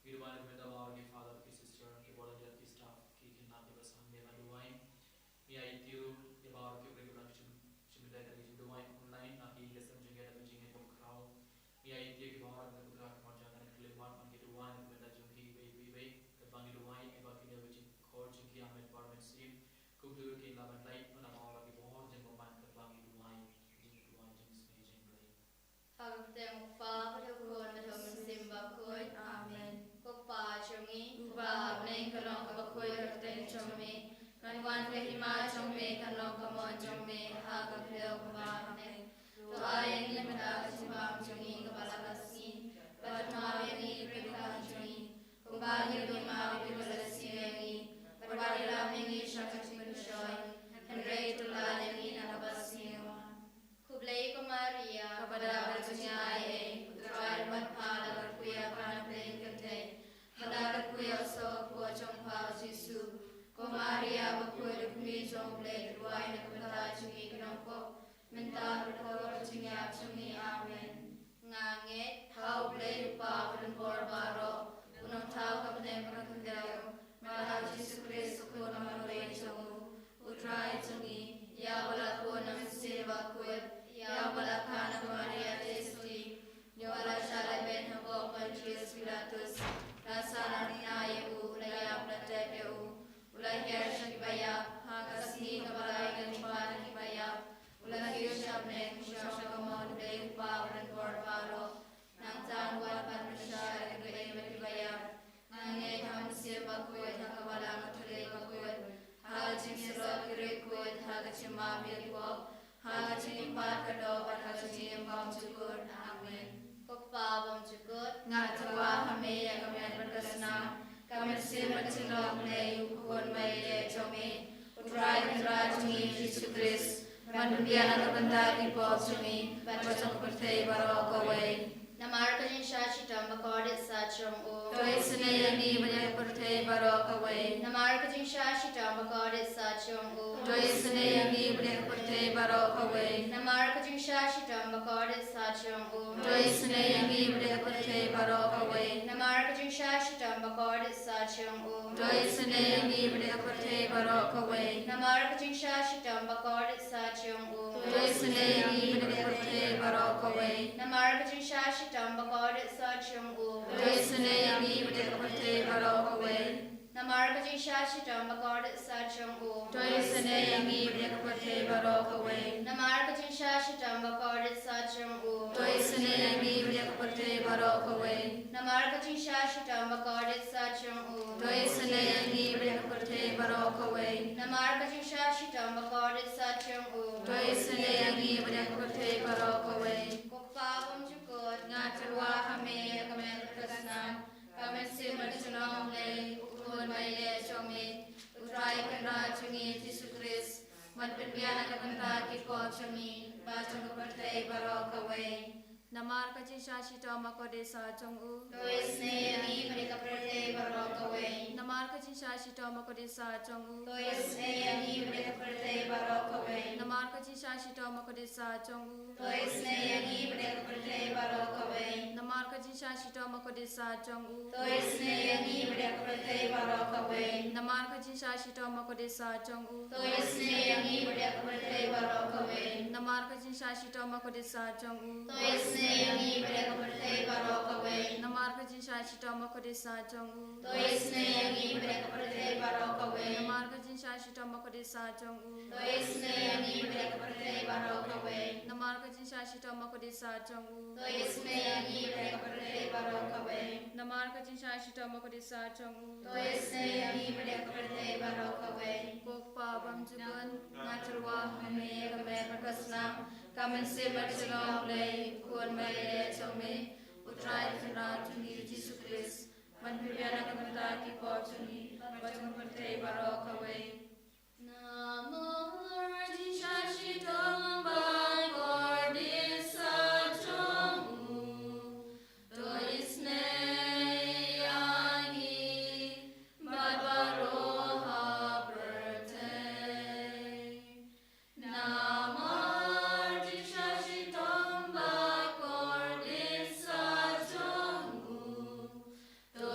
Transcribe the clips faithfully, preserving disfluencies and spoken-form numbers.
Ngi duwai na ka bynta baroh ki father, ki sister, ki volunteer, ki staff, ki khynnah kiba sngewbha ban duwai. Ngi ïaid ïa ki baroh ki briew kiba dang shim, shim bynta ïa ka jingduwai online, na ki lessons jong ngi, na ka jingïaid bad khraw. Ngi ïaid ïa ki baroh kiba dang khraw, ki mon jong ka khyllipmat, ban ki duwai na ka bynta jong ki iwei pa iwei. Katba ngi duwai, ïa ba kine ki jingkhot jong ki, ha met bar mynsiem, kumta ruh kin lah ban lait ïa baroh ki bor jong ka bynta, katba ngi duwai, jingduwai jong ka sngi jong U Blei. Ha ka kyrteng U Kpa bad U Khun bad U Mynsiem Bakhuid. Amen. Ko Kpa jong ngi uba ha bneng, kan long kaba khuid ka kyrteng jong me. Kan wan ka hima jong me, kan long ka mon jong me ha ka khyndew kumba ha bneng. To ai ïa ngi mynta ka jingbam jong ngi kaba la ka sngi. Bad to map ïa ngi ki kyrdan jong ngi, kumba ngi ruh ngi map ïa kiba la sngewsih ïa ngi. Bad wat ïalam ïa ngi sha ka jingpynshoi, hynrei to lait ïa ngi na kaba sniew. Khublei ko Maria, kaba dap da ka jingaiei, U Trai u don bad pha, la kyrkhu ïa pha na pdeng kynthei, bad la kyrkhu ïa u soh ka por jong pha U Jisu. Ko Maria bakhuid, U Kmie jong U Blei, to duwai na ka bynta jong ngi ki nongpop, mynta bad ha ka por ka jingïap jong ngi. Amen. Nga ngeit ha U Blei U Kpa badonbor baroh, U Nongthaw ka bneng bad ka khyndew, bad ha U Jisu Khrist U Khun uba marwei jong U, U Trai jong ngi, ïa uba la pun na U Mynsiem Bakhuid, ïa uba la kha na ka Maria Theisotti, ïa uba la shah lehbeiñ ha ka bok u Pontius Pilatus, la sahnarphna ïa u, la ïap la tep ïa u, u la hiar sha kiba ïap, ha ka sngi kaba lai u la leit pat na kiba ïap, u la kiew sha bneng, u shong sha ka mon U Blei U Kpa badonbor baroh. Nangta un wan ban pynshai ïa kiba im bad kiba ïap. Nga ngeit ha U Mynsiem Bakhuid, ha ka Balang Katholik bakhuid, ha ka jingsyroi ki riewkhuid, ha ka jingmap ïa ki pop, ha ka jingim pat ka doh, bad ha ka jingim bymjukut. Amen. Ko Kpa bymjukut, nga tyrwa ha me ïa ka met bad ka snam, ka mynsiem bad ka jinglong U Blei U Khun ba ïaidei jong me, U Trai Kynrad jong ngi U Jisu Khrist, ban pynbiang na ka bynta ki pop jong ngi, bad jong ka pyrthei baroh kawei. Namar ka jingshah shitom bakordit sah jong u, to isynei ïa ngi bad ïa ka pyrthei baroh kawei. Namar ka jingshah shitom bakordit sah jong u, to isynei ïa ngi bad ïa ka pyrthei baroh kawei. Namar ka jingshah shitom bakordit sah jong u, to isynei ïa ngi bad ïa ka pyrthei baroh kawei. Namar ka jingshah shitom bakordit sah jong u, to isynei ïa ngi bad ïa ka pyrthei baroh kawei. Namar ka jingshah shitom bakordit sah jong u, to isynei ïa ngi bad ïa ka pyrthei baroh kawei. Namar ka jingshah shitom bakordit sah jong u, to isynei ïa ngi bad ïa ka pyrthei baroh kawei. Namar ka jingshah shitom bakordit sah jong u, to isynei ïa ngi bad ïa ka pyrthei baroh kawei. Namar ka jingshah shitom bakordit sah jong u, to isynei ïa ngi bad ïa ka pyrthei baroh kawei. Namar ka jingshah shitom bakordit sah jong u, to isynei ïa ngi bad ïa ka pyrthei baroh kawei. Namar ka jingshah shitom bakordit sah jong u, to isynei ïa ngi bad ïa ka pyrthei baroh kawei. Ko Kpa bymjukut, nga tyrwa ha me ïa ka met bad ka snam, ka mynsiem bad ka jinglong U Blei U Khun ba ïaidei jong me, U Trai Kynrad jong ngi U Jisu Khrist, ban pynbiang na ka bynta ki pop jong ngi, bad jong ka pyrthei baroh kawei. Namar ka jingshah shitom bakordit sah jong u, to isynei ïa ngi bad ïa ka pyrthei baroh kawei. Namar ka jingshah shitom bakordit sah jong u, to isynei ïa ngi bad ïa ka pyrthei baroh kawei. Namar ka jingshah shitom bakordit sah jong u, to isynei ïa ngi bad ïa ka pyrthei baroh kawei. Namar ka jingshah shitom bakordit sah jong u, to isynei ïa ngi bad ïa ka pyrthei baroh kawei. Namar ka jingshah shitom bakordit sah jong u, to isynei ïa ngi bad ïa ka pyrthei baroh kawei. Namar ka jingshah shitom bakordit sah jong u, to isynei ïa ngi bad ïa ka pyrthei baroh kawei. Namar ka jingshah shitom bakordit sah jong u, to isynei ïa ngi bad ïa ka pyrthei baroh kawei. Namar ka jingshah shitom bakordit sah jong u, to isynei ïa ngi bad ïa ka pyrthei baroh kawei. Namar ka jingshah shitom bakordit sah jong u, to isynei ïa ngi bad ïa ka pyrthei baroh kawei. Namar ka jingshah shitom bakordit sah jong u, to isynei ïa ngi bad ïa ka pyrthei baroh kawei. Ko Kpa bymjukut, nga tyrwa ha me ïa ka met bad ka snam, ka mynsiem bad ka jinglong U Blei U Khun ba ïaidei jong me, U Trai Kynrad jong ngi U Jisu Khrist, ban pynbiang na ka bynta ki pop jong ngi, bad jong ka pyrthei baroh kawei. Namar ka jingshah shitom bakordit sah jong u, to isynei ïa ngi bad baroh ha pyrthei. Namar ka jingshah shitom bakordit sah jong u, to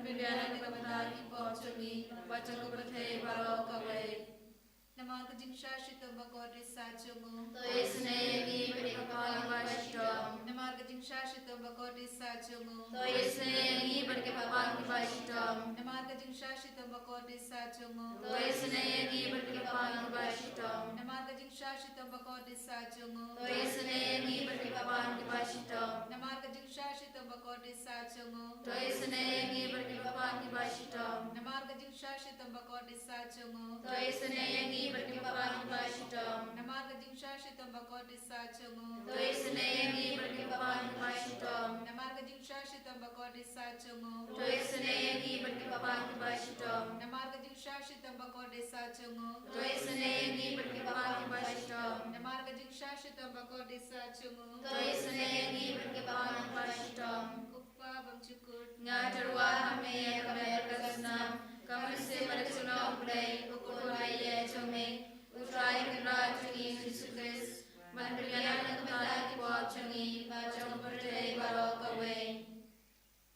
Pynbiang na ka bynta ki pop jong ngi bad jong ka pyrthei baroh kawei. Namar ka jingshah shitom bakordit sah jong u, to isynei ïa ngi bad ïa ki kpa ngi ba shitom. Namar ka jingshah shitom bakordit sah jong u, to isynei ïa ngi bad ïa ki kpa ngi ba shitom. Namar ka jingshah shitom bakordit sah jong u, to isynei ïa ngi bad ïa ki kpa ngi ba shitom. Namar ka jingshah shitom bakordit sah jong u, to isynei ïa ngi bad ïa ki kpa ngi ba shitom. Namar ka jingshah shitom bakordit sah jong u, to isynei ïa ngi bad ïa ki kpa ngi ba shitom. Namar ka jingshah shitom bakordit sah jong u, to isynei ïa ngi bad ïa ki kpa ngi ba shitom. Namar ka jingshah shitom bakordit sah jong u, to isynei ïa ngi bad ïa ki kpa ngi ba shitom. Namar ka jingshah shitom bakordit sah jong u, to isynei ïa ngi bad ïa ki kpa ngi ba shitom. Namar ka jingshah shitom bakordit sah jong u, to isynei ïa ngi bad ïa ki kpa ngi ba shitom. Namar ka jingshah shitom bakordit sah jong u, to isynei ïa ngi bad ïa ki kpa ngi ba shitom. Ko Kpa bymjukut, nga tyrwa ha me ïa ka met ka snam, ka mynsiem bad ka jinglong U Blei, U Khun ba ïeit jong me, U Trai Kynrad jong ngi U Jisu Khrist, ban pynbiang na ka bynta ki pop jong ngi bad jong ka pyrthei baroh kawei.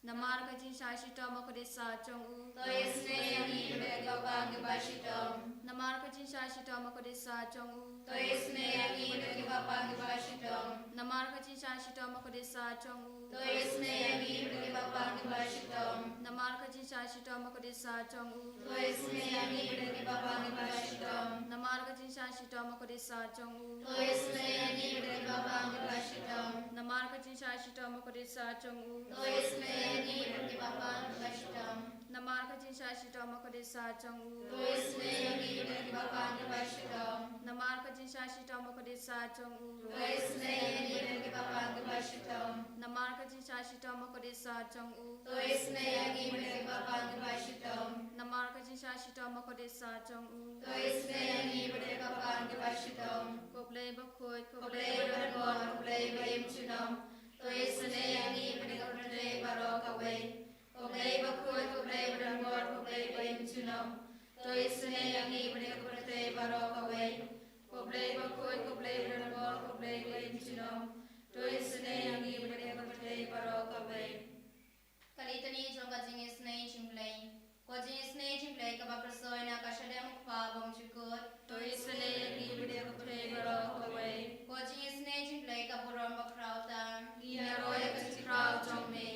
Namar ka jingshah shitom bakordit sah jong u, to isynei ïa ngi bad ïa ki kpa ngi ba shitom. Namar ka jingshah shitom bakordit sah jong u, to isynei ïa ngi bad ïa ki kpa ngi ba shitom. Namar ka jingshah shitom bakordit sah jong u, to isynei ïa ngi bad ïa ki kpa ngi ba shitom. Namar ka jingshah shitom bakordit sah jong u, to isynei ïa ngi bad ïa ki kpa ngi ba shitom. Namar ka jingshah shitom bakordit sah jong u, to isynei ïa ngi bad ïa ki kpa ngi ba shitom. Namar ka jingshah shitom bakordit sah jong u, to isynei ïa ngi bad ïa ki kpa ngi ba shitom. Namar ka jingshah shitom bakordit sah jong u, to isynei ïa ngi bad ïa ki kpa ngi ba shitom. Namar ka jingshah shitom bakordit sah jong u, to isynei ïa ngi bad ïa ki kpa ngi ba shitom. Namar ka jingshah shitom bakordit sah jong u, to isynei ïa ngi bad ïa ki kpa ngi ba shitom. Namar ka jingshah shitom bakordit sah jong u, to isynei ïa ngi bad ïa ki kpa ngi ba shitom. Ko Blei bakhuid, ko Blei badonbor, ko Blei ba im junom, to isynei ïa ngi bad ïa ka pyrthei baroh kawei. Ko Blei bakhuid, ko Blei badonbor, ko Blei ba im junom, to isynei ïa ngi bad ïa ka pyrthei baroh kawei. Ko Blei bakhuid, ko Blei badonbor, ko Blei ba im junom, to isynei ïa ngi bad ïa ka pyrthei baroh kawei. Ka Litani jong ka jingisynei jong U Blei. Ko jingisynei jong U Blei kaba pyrshoi na ka shadem U Kpa bymjukut, to isynei ïa ngi bad ïa ka pyrthei baroh kawei. Ko jingisynei jong U Blei ka burom bakhraw tam, ngi ïaroh ïa ka jingkhraw jong me.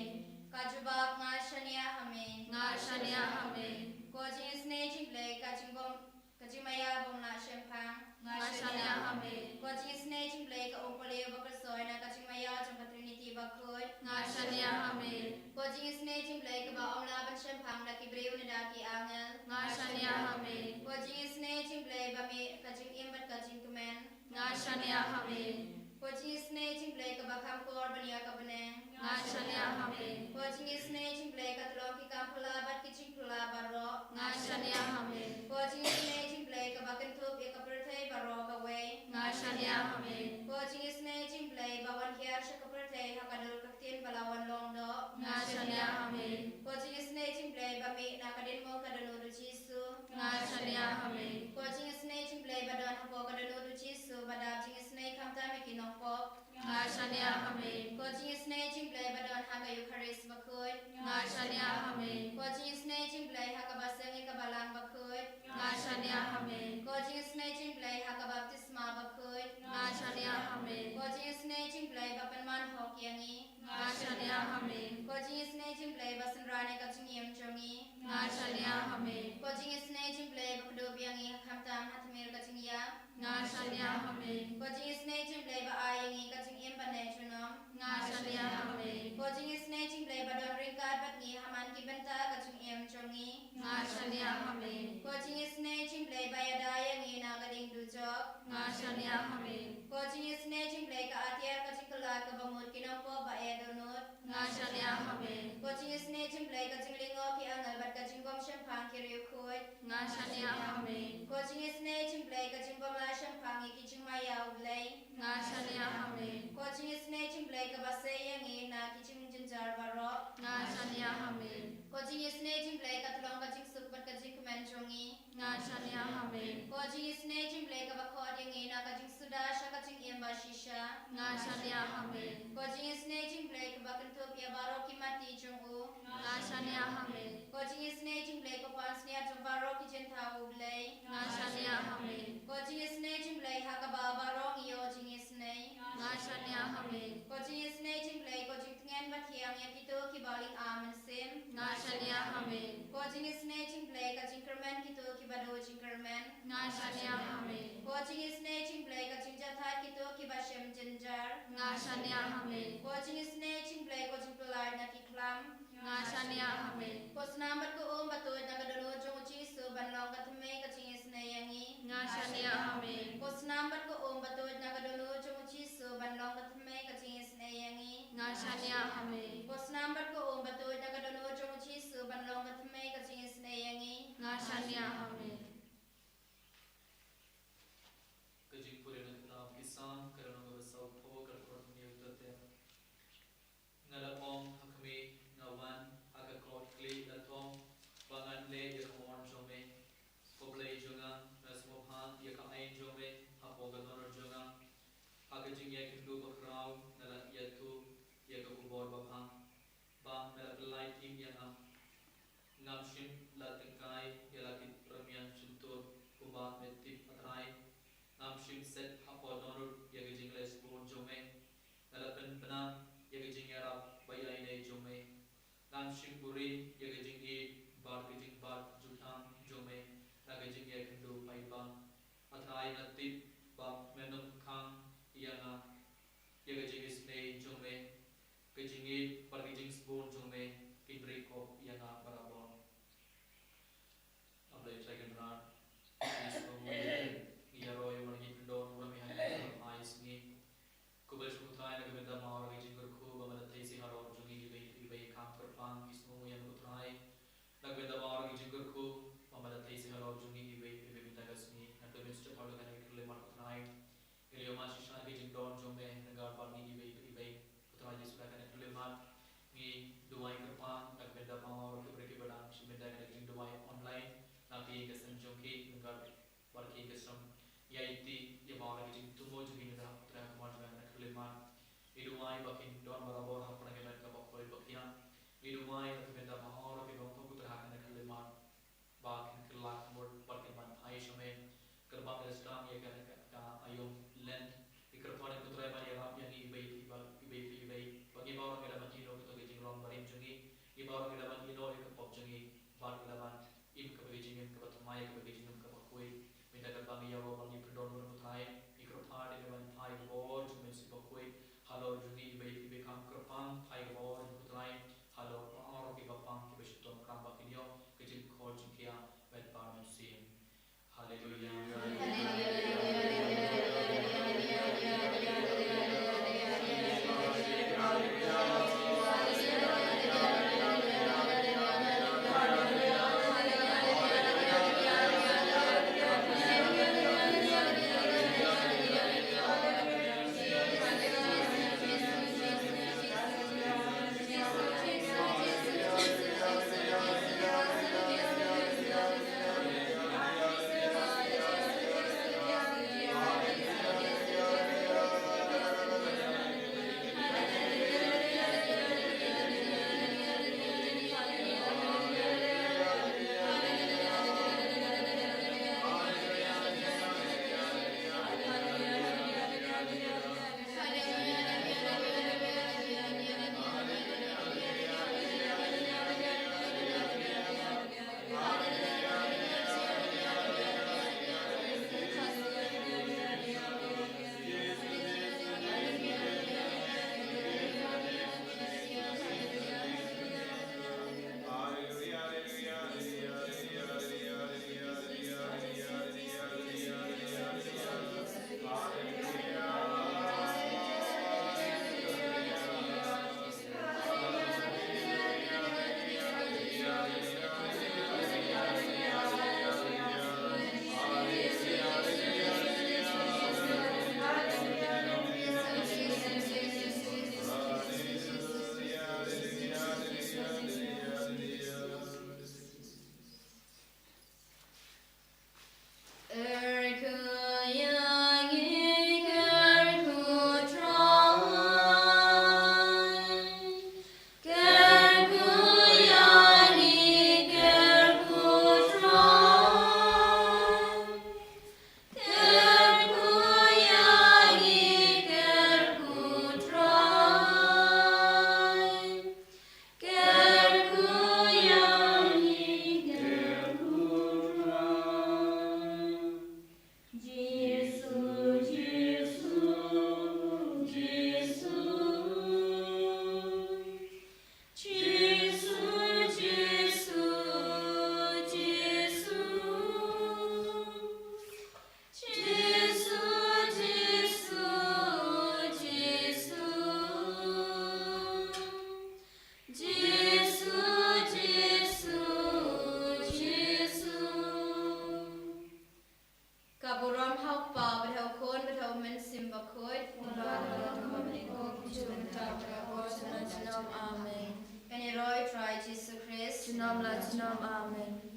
Ka jubab: Nga shaniah ha me. Nga shaniah ha me. Ko jingisynei jong U Blei ka jingbym ka jingmaïa bym lah shemphang, nga shaniah ha me. Ko jingisynei jong U Blei ka umpohliew ba pyrshoi na ka jingmaïa jong ka Trinity bakhuid, nga shaniah ha me. Ko jingisynei jong U Blei kaba ym lah ban shemphang da ki briew ne da ki angel, nga shaniah ha me. Ko jingisynei jong U Blei ba mih ka jingim bad ka jingkmen, nga shaniah ha me. Ko jingisynei jong U Blei kaba kham kor ban ïa ka bneng, nga shaniah ha me. Ko jingisynei jong U Blei ka tyllong ki kam phylla bad ki jingphylla baroh, nga shaniah ha me. Ko jingisynei jong U Blei kaba kynthup ïa ka pyrthei baroh kawei, nga shaniah ha me. Ko jingisynei jong U Blei ba wan hiar sha ka pyrthei ha ka dur ka ktien ba la wan long doh, nga shaniah ha me. Ko jingisynei jong U Blei ba mih na ka dien mo ka dohnud U Jisu, nga shaniah ha me. Ko jingisynei jong U Blei ba don hapoh ka dohnud U Jisu ba dap jingisynei khamtam ïa ki nongpop, nga shaniah ha me. Ko jingisynei jong U Blei ba don ha ka Eukharist bakhuid, nga shaniah ha me. Ko jingisynei jong U Blei ha kaba seng ïa ka Balang bakhuid, nga shaniah ha me. Ko jingisynei jong U Blei ha ka baptisma bakhuid, nga shaniah ha me. Ko jingisynei jong U Blei ba pynman hok ïa ngi, nga shaniah ha me. Ko jingisynei jong U Blei ba synran ïa ka jingim jong ngi, nga shaniah ha me. Ko jingisynei jong U Blei ba kdup ïa ngi ha khamtam ha tmier ka jingïap, nga shaniah ha me. Ko jingisynei jong U Blei ba ai ïa ngi ka jingim ban neh junom, nga shaniah ha me. Ko jingisynei jong U Blei ba don ryngkat bad ngi ha man ki bynta ka jingim jong ngi, nga shaniah ha me. Ko jingisynei jong U Blei ba ïada ïa ngi na ka dieng dujok, nga shaniah ha me. Ko jingisynei jong U Blei ka atiar ka jingkylla kaba mut ki nongpop ba eh dohnud, nga shaniah ha me. Ko jingisynei jong U Blei ka jinglyngngoh ki angel bad ka jingbym shemphang ki riewkhuid, nga shaniah ha me. Ko jingisynei jong U Blei ka jingbym lah shemphang ïa ki jingmaïa U Blei, nga shaniah ha me. Ko jingisynei jong U Blei kaba sei ïa ngi na ki jingjynjar baroh, nga shaniah ha me. Ko jingisynei jong U Blei ka tyllong ka jingsuk bad ka jingkmen jong ngi, Nga shaniah ha me. Ko jingisynei jong U Blei kaba khot ïa ngi na ka jingsuda sha ka jingim ba shisha. Nga shaniah ha me. Ko jingisynei jong U Blei kaba kynthup ïa baroh ki mati jong u. Nga shaniah ha me. Ko jingisynei jong U Blei ko pansngiat jong baroh ki jingthaw, U Blei. Nga shaniah ha me. Ko jingisynei jong U Blei ha kaba baroh ngi ïoh jingisynei. Nga shaniah ha me. Ko jingisynei jong U Blei ko jingtngen bathiang ïa kito kiba lyngkhuh mynsiem. Nga shaniah ha me. Ko jingisynei jong U Blei ka jingkyrmen kito kiba duh jingkyrmen. Nga shaniah ha me. Ko jingisynei jong U Blei ka jingjahthait kito kiba shem jynjar. Nga shaniah ha me. Ko jingisynei jong U Blei ko jingpyllait na ki khlam. Nga shaniah ha me. Ko snam bad ko um ba tuid na ka dohnud jong U Jisu ban long ka thymmei ka jingisynei ïa ngi. Nga shaniah ha me. Ko snam bad ko um ba tuid na ka dohnud jong U Jisu ban long ka thymmei ka jingisynei ïa ngi. Nga shaniah ha me. Ko snam bad ko um ba tuid na ka dohnud jong U Jisu ban long ka thymmei ka jingisynei ïa ngi. Nga shaniah ha me. Ka jingpule na ka kitab ki Salm, ka lynnong kaba sawphew, ka dkhot hynñiew ter ter. Nga la ong ha khmih, nga wan ha ka kot khlieh la thong, ba ngan leh ïa ka mon jong me. Ko Blei jong nga, nga sngewbha ïa ka aiñ jong me hapoh ka dohnud jong nga. Ha ka jingïaid kynduh bakhraw nga la ïathuh ïa ka khubor babha, ba me la pyllait im ïa nga. Ngam shym la tyngkai ïa la ki rmiang shyntur kumba me tip, A Trai. Ngam shym set hapoh dohnud ïa ka jingleh sbun jong me. Nga la pynbna ïa ka jingïarap ba ïaineh jong me. Ngam shym buhrieh ïa ka jingïeit bad ka jingbat jutang jong me na ka jingïaid kynduh paidbah. A Trai, nga tip ba men ym khang ïa nga. Ïa ka jingisynei jong me, ka jingïeit bad ka jingsbun jong me kin ri kop ïa nga barabor. A Blei Trai Kynrad, ngi sngewnguh ïa ka jingïaroh ïa u Nongpyndonbor, me ha kane ka sngi. Khublei shibun Trai na ka bynta ba ka jingkyrkhu ba me la theh sha halor jong ngi iwei pa iwei, kham kyrpang ngi sngewnguh ïa me ko Trai. Na ka bynta ba ka jingkyrkhu ba me la theh sha halor jong ngi iwei pa iwei mynta ka sngi. Ngan kyrmen sha phi ha kane ka khyllipmat ko Trai. Ngi la ïoh mad shisha ïa ka jingdon jong me ryngkat bad ngi iwei pa iwei. Ko Trai Jisu, ha kane ka khyllipmat ngi duwai kyrpang na ka bynta baroh ki briew kiba dang shim bynta ïa kane ka jingduwai online na ka ïing ka sem jong ki ryngkat bad ki ïing ki sem. Ngi aiti ïa baroh ki jingthmu jong ki, ngi da, ko Trai, ha khmat jong me ha kane ka khyllipmat. Ngi duwai ba kin don barabor ha ka pyrthei kaba khuid ba khiah. Ngi duwai na ka bynta baroh ki bym don, ko Trai, ha kane ka khyllipmat, ba kin kylla ka mut bad kin wan phai sha me. Kyrpad, ngi sdang ïa kane ka, ka aïom Lent. Ngi kyrpad, ko Trai, ban ïarap ïa ngi iwei pa iwei, iwei pa iwei, ba ngi baroh ngi lah ban ïehnoh ïa kato ka jinglong barim jong ngi. Ngi baroh ngi lah ban ïehnoh ïa ka pop jong ngi bad ngi lah ban im kaba ka jingim kaba thymmai, kaba ka jingim kaba khuid. Mynta katba ngi ïaroh bad u Nongpyndonbor, ko Trai, ngi kyrpad ïa ka ban phai ka bor jong u Mynsiem Bakhuid halor jong ngi iwei pa iwei. Kham kyrpang, phai ka bor jong u, ko Trai, halor baroh kiba pang, kiba shitom, khnang ba kin ïoh ka jingkhot jingkhiah met bad mynsiem. Haleluya. Junom la junom. Amen.